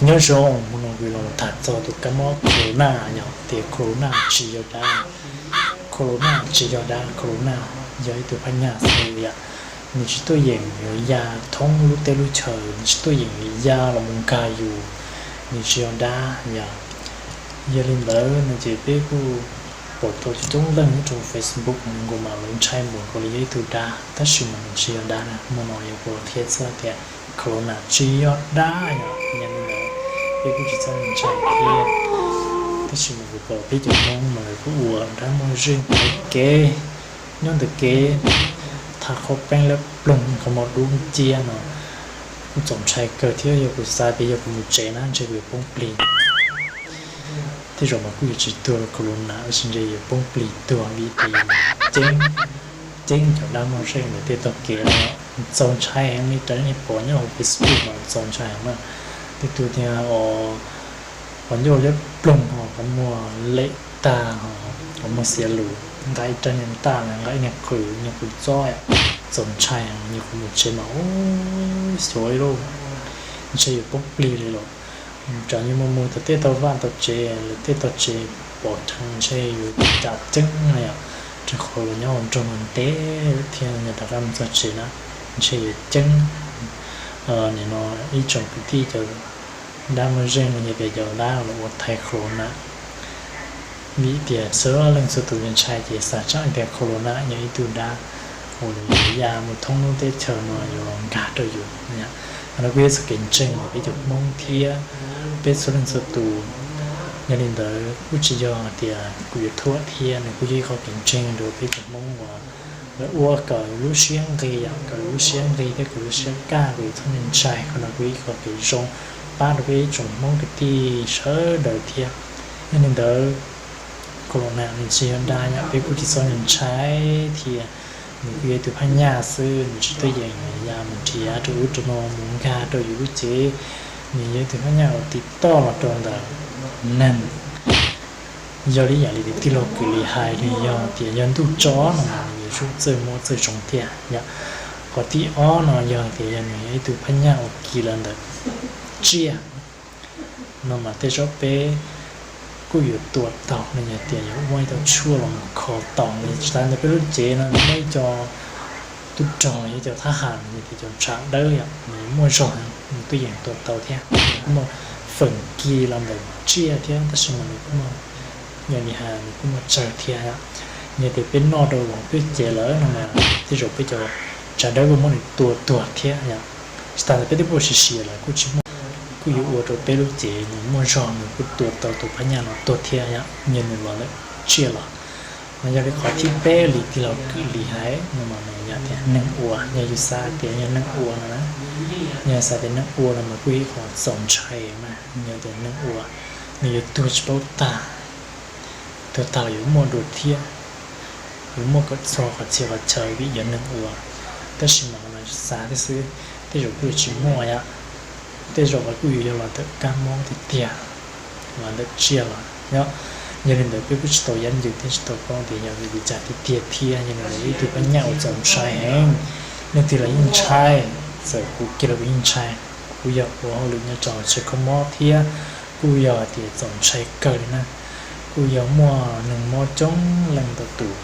Nyob zoo, hnub no kuv los tham txog tus kab mob corona yom, tias corona tsis yog dab. Corona tsis yog dab, corona yog ib tug phab nyaj xwb yom. Nws tsis tuaj yeem yuav ya thoob lub teb lub chaw, nws tsis tuaj yeem yuav ya los mus nkag yus, nws tsis yog dab yom. Yog li ntawd no ces peb kuj pom tau coob coob leej nyob rau Facebook nkaus mas lawv ntshai npaum nkaus li yog ib tug dab, tab sis mas nws tsis yog dab na. Hnub no yog kuv los qhia txog tias corona tsis yog dab yom. Yog li ntawd peb kuj tsis txhob ntshai thiab. Tab sis mas kuv pom peb cov Hmoob mas lawv kuj ua dab muaj zeej ntawm kev, nyob ntawm kev, thav qhov peeb lab ploog qhov muag dub nciab no. Kuj txaus ntshai kawg thiab, yog kuv xav tias yog kuv mus tsev na ntshe kuv yuav poob plig. Tej zaum mas kuj yuav tsis tuag corona tab sis ntshe yuav poob plig tuag vim tias ceeb, ceeb cov dab muaj zeej ntawm tej tog kev no. Txaus ntshai heev li, raws li pom nyob hauv Facebook mas txaus ntshai heev na. Tej tug tias qhov ncauj liab ploog ho qhov muag lem tag ho qhov muag xiav lus, nqa ib rab niag ntaj los nqa ib niag qws, niag qws txob, txaus ntshai heev. Yog kuv mus tsev mas ub xyov ib lub, ntshe yuav poob plig li los. Tsam yus mus mus tom tej tog vaj tog tsev, lawv tej tog tsev pom dheev ntshe yus cam ceeb na yom. Rau qhov los nyob hauv nroog ntev thiab nyob tom qab mus txog tsev na, ntshe yuav ceeb. Nim no ib tsoom kwv tij cov dab muaj zeej los yog tias cov dab los ua thaiv corona, vim tias txhua leej txhua tus ntshai ces xav tseeb tias corona yog ib tug dab uas nws yuav ya mus thoob lub teb chaws no yuav los nkag rau yus. Qhov no kuj yog txoj kev ntseeg ntawm peb cov Hmoob thiab peb txhua leej txhua tus. Yog li ntawd kuj tsis yog tias kuv yuav thuam thiab, nws kuj yog ib qho kev ntseeg rau peb cov Hmoob uas lawv ua kom lub siab nqis, kom lub siab nqis thiab kom lub siab kaj, kom txhob ntshai. Qhov no kuj yog ib qho kev zoo pab rau peb ib tsoom Hmoob kwv tij sawv daws thiab. Yog li ntawd corona nws tsis yog dab yom, peb kuj tsis txhob ntshai thiab. Nws kuj yog ib tug phab nyaj xwb, nws tsis tuaj yeem ya mus nrhiav rau ub rau no mus nkag rau yus lub cev. Nws yog ib tug phab nyaj uas tiv toj los rau ntawm neeg. Yog li yam li tij laug Kwm Lis hais, nws yog tias yog ntuj tso no mas nws yuav tsum txawj mob txawj zoo thiab yom. Qhov thib ob no yog tias yog nws yog ib tug phab nyaj uas kis los ntawm tsiaj no mas tej zaum peb kuj yuav tua tau no, yog tias yuav muaj ib tug tshuaj los mus kho tau no. Tsis tas ntawd peb lub cev no nws muaj ib co tub rog, ib co thab ham, yog tias cov ntshav dawb yom, nws muaj zog, nws tuaj yeem tua tau thiab. Nws kuj muaj feem kis los ntawm tsiaj thiab, tab sis mas nws kuj muaj, yog li hais nws kuj muaj tsawg thiab. Yog tias peb noj rau hauv peb cev lawm no mas tej zaum peb cov ntshav dawb kuj muab nws tua tuag thiab yom. Tsis tas ntawd peb twb muaj siv siav lawm kuj tsis muaj, kuj yuav ua rau peb lub cev nws muaj zog nws kuj tua tau tus phab nyaj no tuag thiab yom, yog nws los ntawm tsiaj los. Mas yog li qhov thib peb li tij laug Kwm Lis hais no mas nws yog tias neeg ua, yog yus xav tias yog neeg ua no na, yog xav tias neeg ua no mas kuj yog ib qho txaus ntshai mas yog tias neeg ua, nws yuav tuag tsis paub tag, tuag tag yuav muaj dua thiab, yuav muaj kom txog qhov txhia qhov chaw vim yog neeg ua. Tab sis mas qhov no xav thiab xwb, tej zaum kuj yuav tsis muaj yom, tej zaum mas kuj yuav yog los ntawm kab mob tiag tiag, los ntawm tsiaj los yom. Yog li ntawd peb kuj tsis tau yab ntws thiab tsis tau paub tias yog vim li cas tiag tiag thiab. Yog li ntawd ib tug phab nyaj uas txaus ntshai heev, leej twg los yeej ntshai, txawm kuv kiag los kuv yeej ntshai. Kuv yog ua hauj lwm nyob rau tsev kho mob thiab kuj yog tias txaus ntshai kawg li na. Kuj yog muaj neeg mob coob leej ntau tus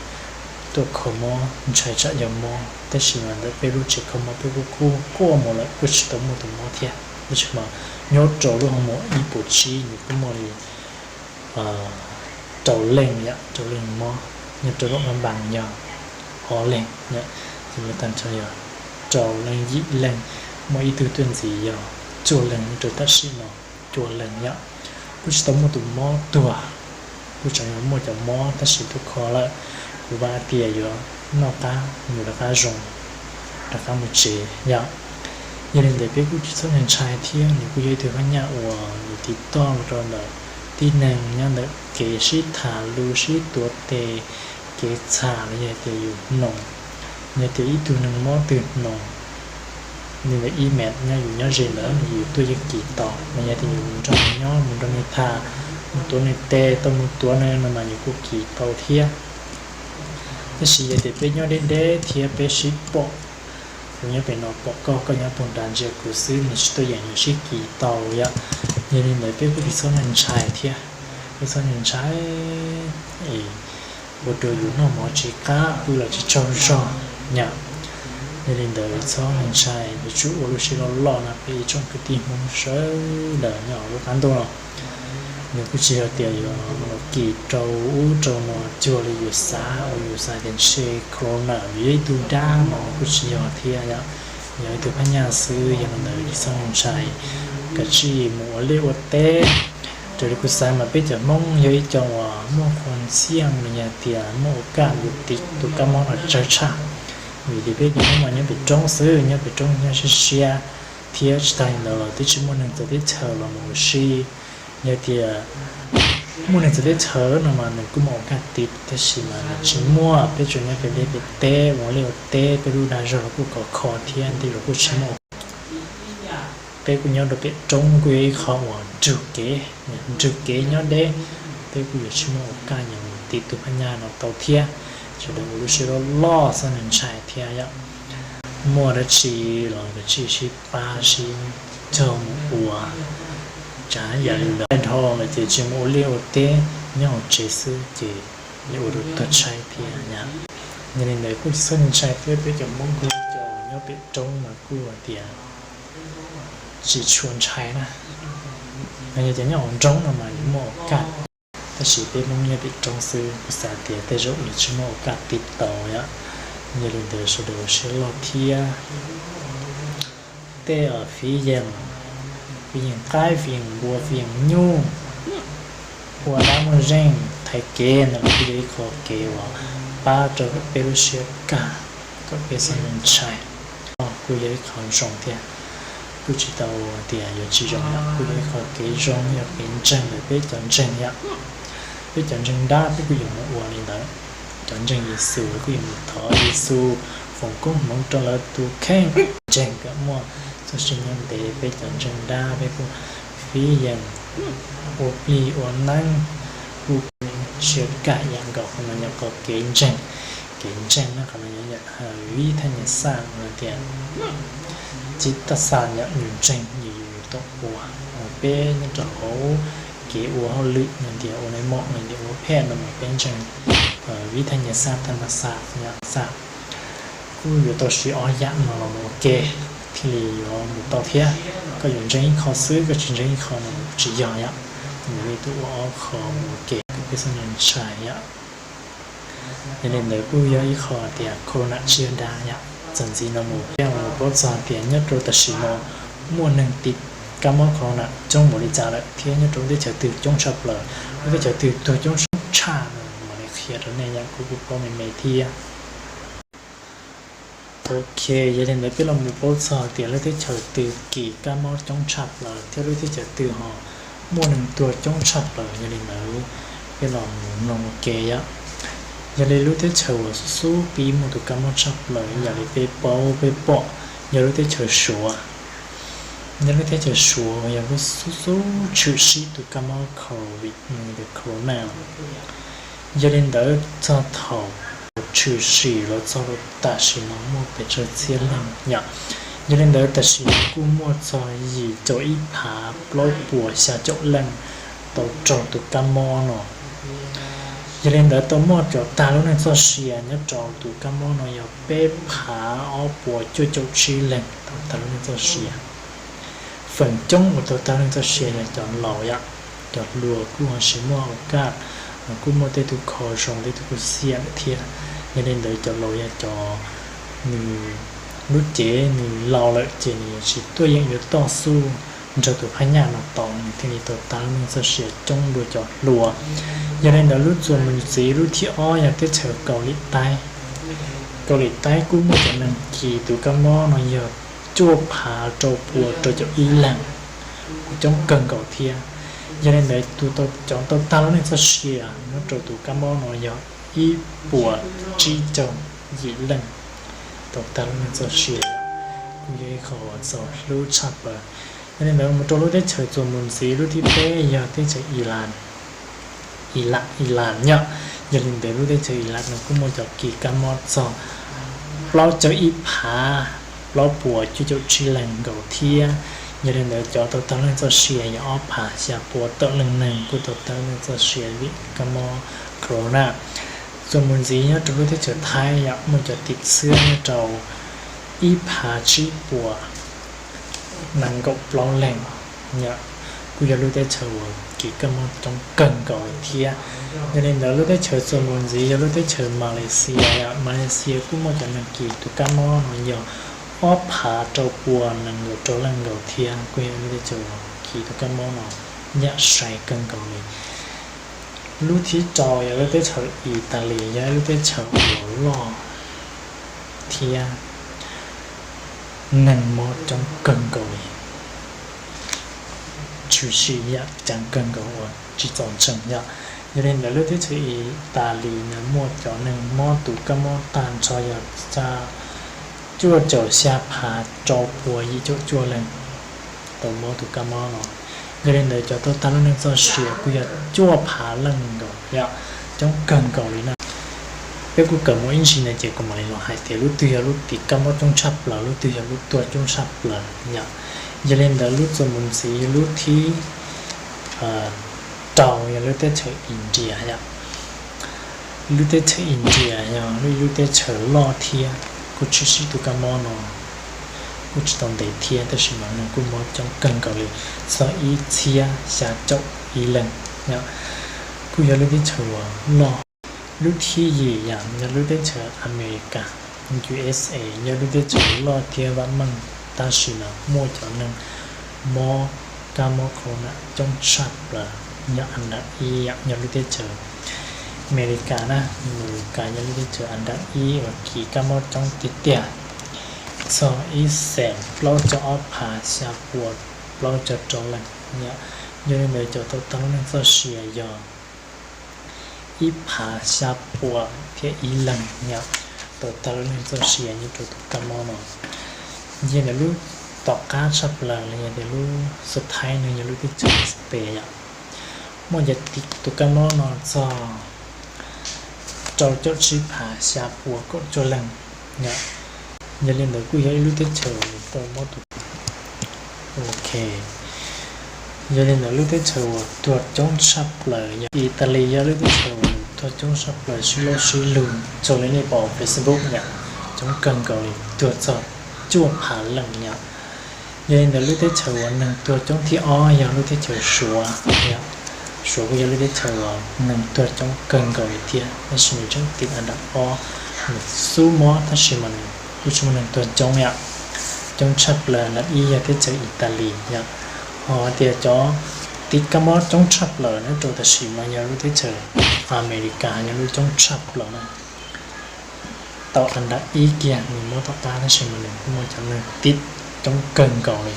tuaj kho mob ntshai tsam yog mob, tab sis mas ntawm peb lub tsev kho mob peb kuj kuaj mus lawm kuj tsis tau muaj tus mob thiab. Tab sis mas nyob rau lub hoo mos ib puas tsib nws kuj muaj li rau leej yom, rau leej mob, nyob rau lub Nab Npas yog ob leeg yom, ces mus tag nrho yog rau leej yim leej, muaj ib tug tuaj ntxiv yog cuaj leeg, nyob rau tam sim no cuaj leeg yom. Kuj tsis tau muaj tus mob tuag, kuj tseem yuav muaj cov mob tab sis tuaj kho lawm. Kuv vam hais tias yuav noj qab mus rov qab zoo, rov qab mus tsev yom. Yog li ntawd peb kuj tsis txhob ntshai thiab, nws kuj yog ib tug phab nyaj uas nws tiv toj los rau ntawm tib neeg nyob ntawm kev sib tham lus sib tuav tes, kev txham los yog tias yus hnoos, yog tias ib tug neeg mob twg hnoos li ntawm ib mev nyob yus nyob ze ntawd yus tuaj yeej kis tau, los yog tias yus mus nrog nws nyob mus nrog nws tham, mus tuav nws tes tau mus tuav nws no mas yus kuj kis tau thiab. Tab sis yog tias peb nyob deb deb thiab peb sib pom, kuv nyob pem no pom koj, koj nyob puag nrad ntsia kuv xwb, nws tsis tuaj yeem nws sib kis tau yom. Yog li ntawd peb kuj tsis txhob ntshai thiab, peb txhob ntshai es ua rau yus noj mov tsis qab pw los tsis tsaug zog yom. Yog li ntawd txhob ntshai, yuav tsum ua lub siab loj loj no peb ib tsoom kwv tij Hmoob sawv daws nyob hauv lub qab ntuj no. Nws kuj tsis yog tias yuav los kis rau ub rau no cuag li yus xav uas yus xav tias ntshe corona nws yog ib tug dab no, nws kuj tsis yog thiab yom. Yog ib tug phab nyaj xwb, yog li ntawd tsis txhob ntshai, kav tsij mus ua liaj ua teb. Raws li kuv xav mas peb cov Hmoob yog ib co uas muaj qhua ntxiag los yog tias muaj ua kaj tiv tus kab mob no tsawg tshaj, vim tias peb cov Hmoob mas nyob pem roob xwb, nyob pem roob nyob siab siab, thiab tsis tas li ntawd los twb tsis muaj neeg txawv teb chaws los mus ua si. Yog tias muaj neeg txawv teb chaws no mas nws kuj muaj ua kaj tiv, tab sis mas nws tsis muaj, peb tsuas nyob pem liaj pem teb ua liaj ua teb, peb lub dag zog los kuj khov kho thiab nti los kuj tsis muaj. Peb kuj nyob rau pem roob kuj yog ib qho uas nrug kev, nrug kev nyob deb, peb kuj yuav tsis muaj ua kaj mus tiv tus phab nyaj no tau thiab. Sawv daws ua lub siab loj loj txhob ntshai thiab yom. Muaj dab tsi los kav tsij sib pab sib cog mus ua, tsam yam li ntawd dhau lawm ces tsis mus ua liaj ua teb, nyob hauv tsev xwb ces yuav ua rau tuag tshaib thiab yom. Yog li ntawd kuj tsis txhob ntshai thiab, peb cov Hmoob kuj cov nyob pem roob mas kuj hais tias tsis tshua ntshai na. Yog tias nyob hauv nroog no mas yuav muaj ua kaj, tab sis peb Hmoob nyob pem roob xwb, kuv xav tias tej zaum yuav tsis muaj ua kaj tiv tau yom. Yog li ntawd sawv daws ua siab loj thiab. Tej fiv yeem, fiv yeem qaib, fiv yeem npua, fiv yeem nyuj, ua dab muaj zeej thaiv kev ntawd los kuj yog ib qho kev uas pab rau peb lub siab kaj kom peb txhob ntshai. Kuj yog ib qho zoo thiab, kuj tsis tau tias yuav tsis zoo yom, kuj yog ib qho kev zoo, yog kev ntseeg ntawm peb cov ntseeg yom. Peb cov ntseeg dab peb kuj yuav mus ua li ntawd, cov ntseeg Yexus kuj yuav mus thov Yexus foom koob hmoov rau lawv tus kheej, ntseeg kom muaj txoj sia nyob ntev. Peb cov ntseeg dab peb kuj fiv yeem ua plig ua neeb, kuj siab kaj yam nkaus. Qhov no yog qhov kev ntseeg, kev ntseeg no qhov no yog vib thaj nyas xaj no tias tib taj xaj yom, yus ntseeg yus yuav tau ua. Peb nyob rau hauv kev ua hauj lwm no tias ua nai mom no tias ua phej no mas peb ntseeg vib thaj nyas xaj, thaj mas xaj, nyas xaj, kuj yuav tau siv ob yam no los mus ua ke thiaj li yuav mus tau thiab. Koj yuav ntseeg ib qho xwb koj tsis ntseeg ib qho no tsis yog yom. Yog li tus ua ob qho mus ua ke kom peb txhob ntshai yom. Yog li ntawd kuj yog ib qho tias corona tsis yog dab yom. Txog ntxiv no mus peb mus paub txog tias nyob rau tam sim no muaj neeg tiv kab mob corona coob npaum li cas lawm thiab nyob rau lub teb chaws twg coob tshaj plaws, lub teb chaws twg tuag coob tshaj no mam li qhia rau nej yom, kuv kuj paub me me thiab. Ok, yog li ntawd peb los mus paub txog tias lub teb chaws twg kis kab mob coob tshaj plaws thiab lub teb chaws twg ho muaj neeg tuag coob tshaj plaws. Yog li ntawd peb los mus mloog ua ke yom. Yog li lub teb chaws uas xub xub pib muaj tus kab mob tshaj plaws yam li peb paub peb pom yog lub teb chaws Suav. Yog lub teb chaws Suav yog lub xub xub tshwm sim tus kab mob covid, corona. Yog li ntawd txog thaum tshwm sim los txog rau tam sim no muaj pes tsawg txhiab leej yom. Yog li ntawd tam sim no kuj muaj txog yim caum ib phav plaub puas xya caum leej tau raug tus kab mob no. Yog li ntawd tau muaj cov tag lub neej txoj sia nyob rau tus kab mob no yog peb phav ob puas cuaj caum tsib leeg tau tag lub neej txoj sia. Feem coob uas tau tag lub neej txoj sia yog cov laus yom. Cov hluas kuj ho tsis muaj ua kaj, kuj muaj tej tug kho zoo tej tug kuj xiam lawm thiab. Yog li ntawd cov laus yog cov nws lub cev nws laus lawm ces nws tsis tuaj yeem yuav toj xub nrog tus phab nyaj no tau, nws thiaj li tau tag lub neej txoj sia coob dua cov hluas. Yog li ntawd lub txuas mus ntxiv lub thib ob yog teb chaws Kaus Lim Taib. Kaus Lim Taib kuj muaj cov neeg kis tus kab mob no yog cuaj phav rau puas rau caum ib leeg, kuj coob kawg nkaus thiab. Yog li ntawd tus cov tau tag lub neej txoj sia nyob rau tus kab mob no yog ib puas tsib caug yim leej tau tag lub neej txoj sia, kuj yog ib qho uas txaus hlub tshaj plaws. Yog li ntawd mus rau lub teb chaws txuas mus ntxiv lub thib peb yog teb chaws Iran, Iran, Iran yom. Yog li ntawd lub teb chaws Iran no kuj muaj cov kis kab mob txog plaub caug ib phav plaub puas cuaj caum tsib leeg nkaus thiab. Yog li ntawd cov tau tag leej txoj sia yog ob phav xya pua tawm leej neeg kuj tau tag leej txoj sia vim kab mob corona. Txuas mus ntxiv nyob rau lub teb chaws Thaib yom, muaj cov tim xwb nyob rau ib phav tsib puas nees nkaum plaub leeg yom, kuj yog lub teb chaws uas kis kab mob coob kawg nkaus li thiab. Yog li ntawd lub teb chaws txuas mus ntxiv yog lub teb chaws Malaysia yom, Malaysia kuj muaj cov neeg kis tus kab mob no yog ob phav rau puas nees nkaum rau leej nkaus thiab, kuj yog lub teb chaws uas kis tus kab mob no yam sai kawg nkaus li. Lub thib rau yog lub teb chaws Italy, yog ib lub teb chaws uas loj thiab neeg mob coob kawg nkaus li, tshwm sim yam ceev kawg nkaus uas tsis txaus ntseeg yom. Yog li ntawd lub teb chaws Italy no muaj cov neeg mob tus kab mob tag nrho yog cuaj caum xya phav rau puas yim caum cuaj leej tau mob tus kab mob no. Yog li ntawd cov tau tag lub neej txoj sia kuj yog cuaj phav leej nkaus yom, coob kawg nkaus li na. Peb kuj kawm mus ib ntsis ntawd ces kuv mam li los hais tias lub twg yog lub tim kab mob coob tshaj plaws, lub twg yog lub tuag coob tshaj plaws yom. Yog li ntawd lub txuas mus ntxiv yog lub thib rau yog lub teb chaws India yom. Lub teb chaws India yog lub teb chaws loj thiab kuj tshwm sim tus kab mob no kuj tsis tau ntev thiab, tab sis mas neeg kuj mob coob kawg nkaus li, txog ib txhiab xya caum ib leeg yom. Kuj yog lub teb chaws uas loj. Lub thib yim yom yog lub teb chaws Amelikas, U S A, yog lub teb chaws loj thiab vam meej, tab sis mas muaj cov neeg mob kab mob corona coob tshaj plaws yog an dab ib yom, yog lub teb chaws Amelikas na. Amelikas yog lub teb chaws an dab ib uas kis kab mob coob tiag tiag, txog ib xees plaub caug ob phav xya pua plaub caug rau leej yom. Yog li ntawd cov tau tag lub neej txoj sia yog ib phav xya pua thiab ib leeg yom, tau tag lub neej txoj sia nyob rau tus kab mob no. Yog li ntawd lub tom qab tshaj plaws los yog tias lub xub thawj no yog lub teb chaws Spain yom, muaj cov tim tus kab mob no txog rau caum tsib phav xya pua kaum cuaj leej yom. Yog li ntawd kuj yog ib lub teb chaws uas tau mob tus, ok, yog li ntawd lub teb chaws uas tuag coob tshaj plaws yog Italy, yog lub teb chaws uas tuag coob tshaj plaws sib laub sib lug, raws li nej pom Facebook yom, coob kawg nkaus li, tuag txog cuaj phav leej yom. Yog li ntawd lub teb chaws uas neeg tuag coob thib ob yog lub teb chaws Suav yom. Suav kuj yog lub teb chaws uas neeg tuag coob kawg nkaus li thiab, tab sis nws tseem tim an dab ob, nws xub mob tab sis mas nws kuj tsis muaj neeg tuag coob yom. Coob tshaj plaws an dab ib yog teb chaws Italy yom. Ho tias cov tim kab mob coob tshaj plaws nyob rau tam sim no yog lub teb chaws Amelikas yog lub coob tshaj plaws na, tau an dab ib kiag, nws mob tom qab tab sis mas nws kuj muaj cov neeg tim coob kawg nkaus li.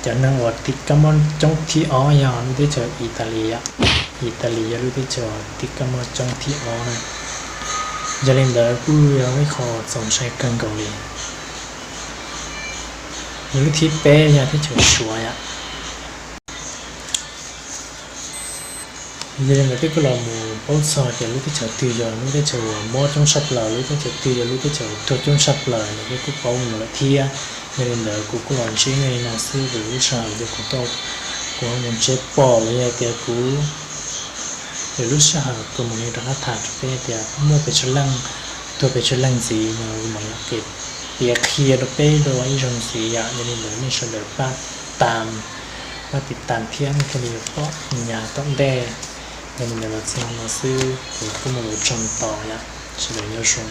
Cov neeg uas tim kab mob coob thib ob yog lub teb chaws Italy yom. Italy yog lub teb chaws uas tim kab mob coob thib ob na. Yog li ntawd kuj yog ib qho txaus ntshai kawg nkaus li. Yog lub thib peb yog teb chaws Suav yom. Yog li ntawd peb kuj los mus paub txog tias lub teb chaws twg yog lub teb chaws uas mob coob tshaj plaws, lub teb chaws twg yog lub teb chaws uas tuag coob tshaj plaws no peb kuj paub mus lawm thiab. Yog li ntawd kuv kuj los ntsib nej li no xwb, lwm lub sij hawm yog kuv tau, kuv ho mus ntsib pom los yog tias kuv, lwm lub sij hawm kuv mam li rov qab tham rau peb tias muaj pes tsawg leej, tuag pes tsawg leej ntxiv no kuv mam li piav qhia rau peb dua ib zaug ntxiv yom. Yog li ntawd nej sawv daws pab tas, pab tiv tas thiab nej thiaj li yuav pom nyaj tom ntej. Yog li ntawd los txog no xwb, kuv kuj mus ua tsaug ntau yom, sawv daws nyob zoo.